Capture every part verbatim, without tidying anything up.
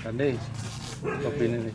Tadi, kopi ini nih.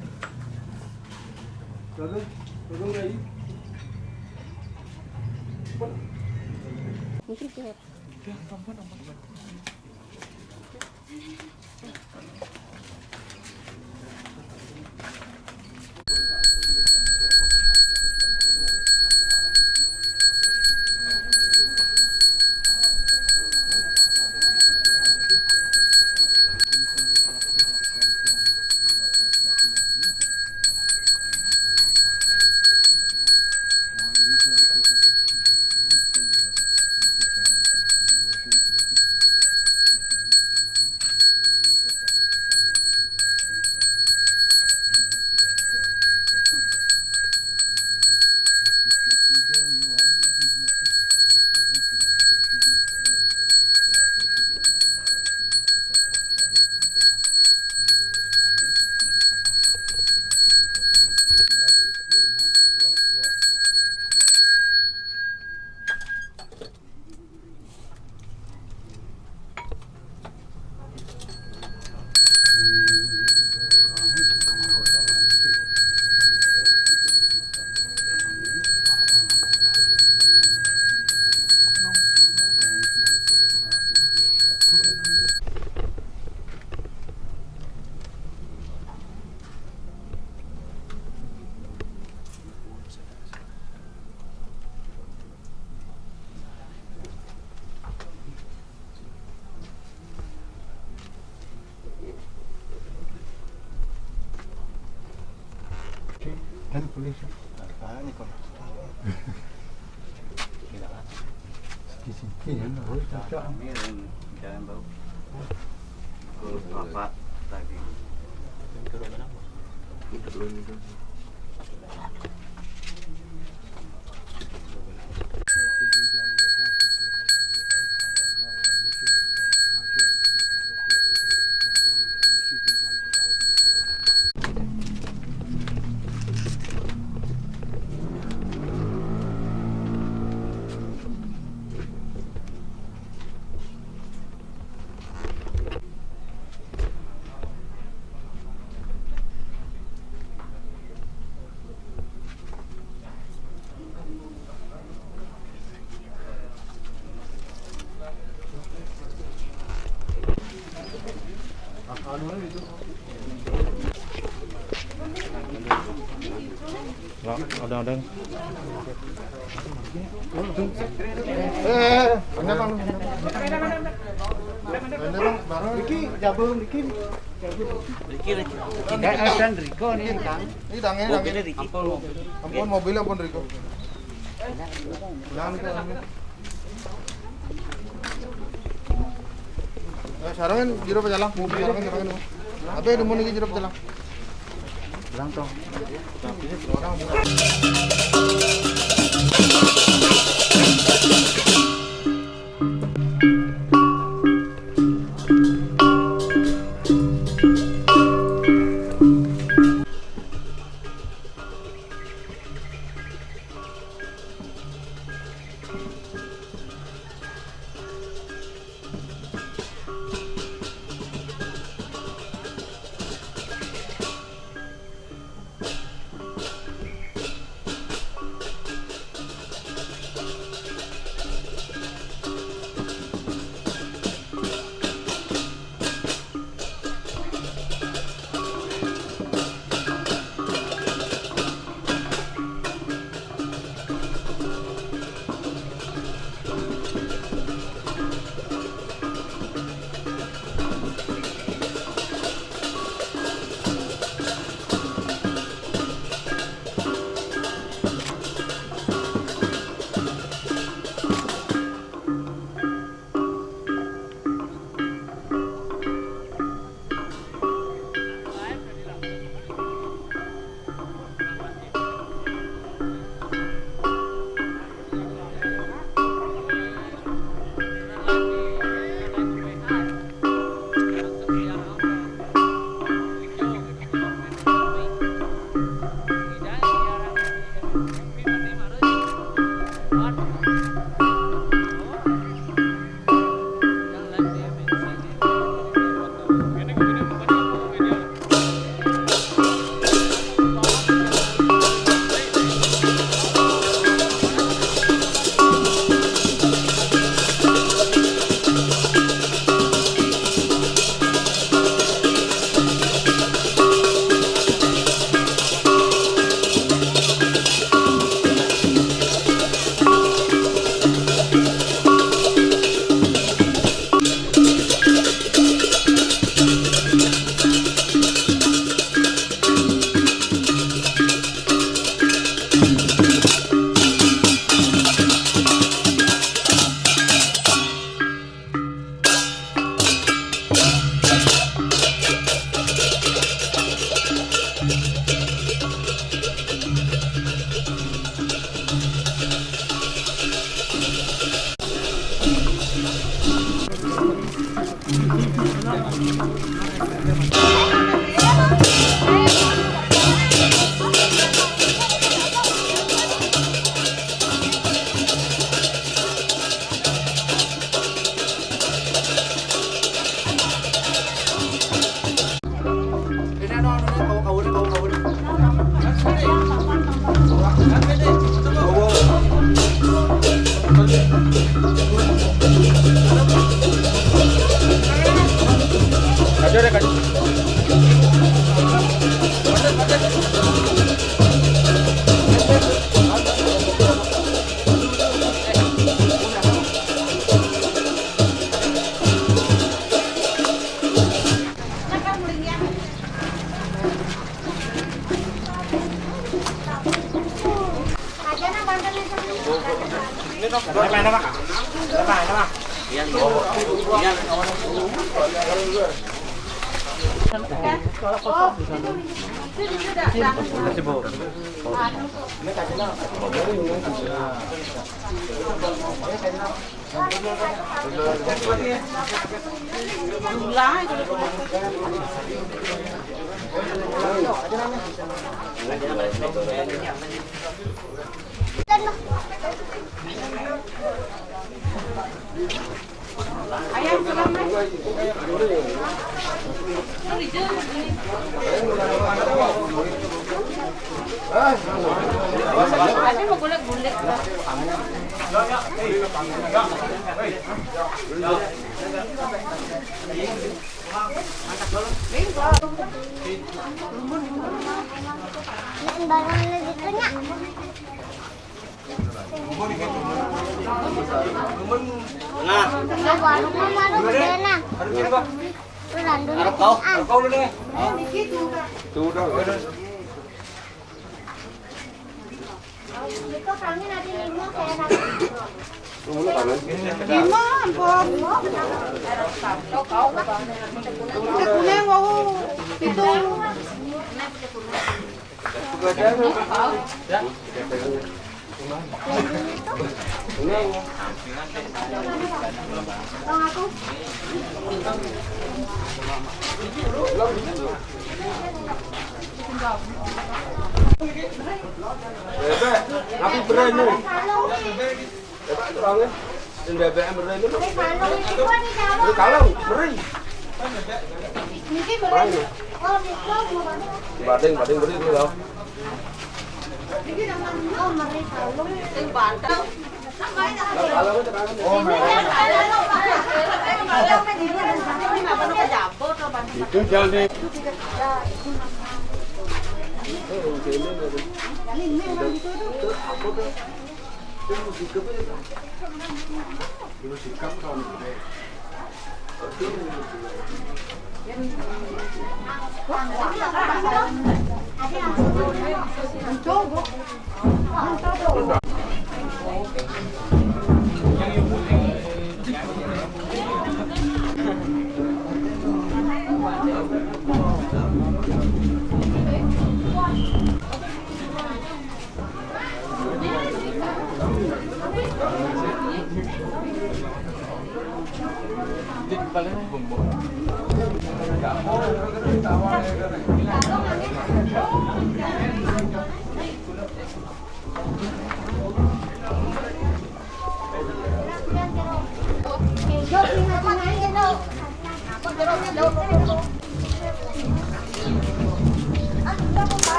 Dan polisi. Nah, ini kok. Tidak ada. Siki-siki ya, nah, oh, cocok. Kami yang jalan bau. Kalau bapak tadi. Itu belum itu. Lah, odeng-odeng. Eh, ada Bang. Ada Bang, baru Riki gabung, Riki. Riki, Riki. Enggak, ada Riko nih, Kang. Ini tangannya, tangannya. Ampun, mobil, ampun, Riko. Jangan, Riko, ampun. Eh, sarangan jero pecalang, sarangan, sarangan. Apa yang demen iki jero pecalang? Bilang toh. Nah, warung mah mana gedéna? Tuh, Randu. Arep kau? Arep kau dulu nih. Tuh, udah. Itu kami nanti lima kayak Lima, ampun. Kuning, wau. Itu. Bébé, tapi berani. Coba terangin. Sing bébék meri ini. Meri kalung, meri. Meri. Bading, bading meri itu loh. Itu jadi.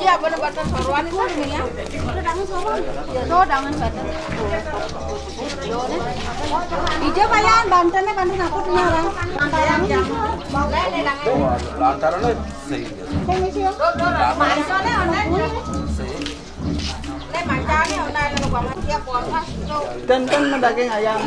Iya, bener banten soroan itu nih ya. Tuh, dangan banten. Ijo payan bantennya, banten apa tuh orang? Lantaran sih. Sing isi ya. Lantaran sih. Dan kan daging ayam.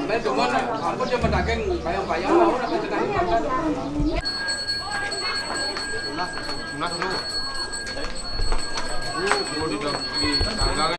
Ini cuma ampun cuma daging bayam-bayam mau udah kita makan. Tunas, tunas dulu. Ini mau di, di tanggal.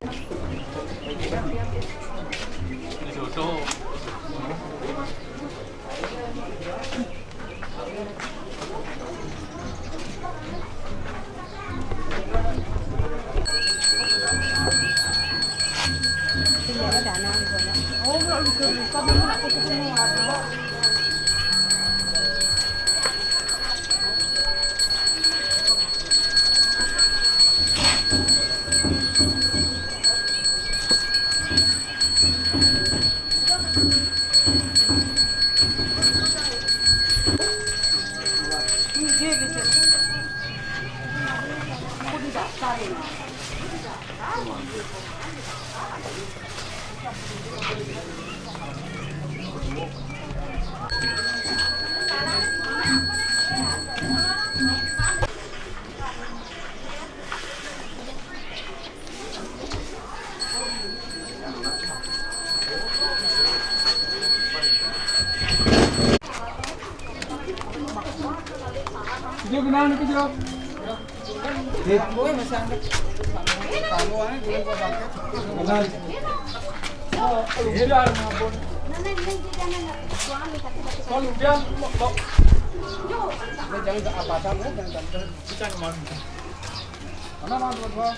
Jom kenal ni, jom. Kenal. Kalau udah, kalau udah, jangan ke atasan, ya, jangan sampai. Jangan malu. Mana, mana, dua, dua?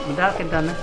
Bedak kita nih.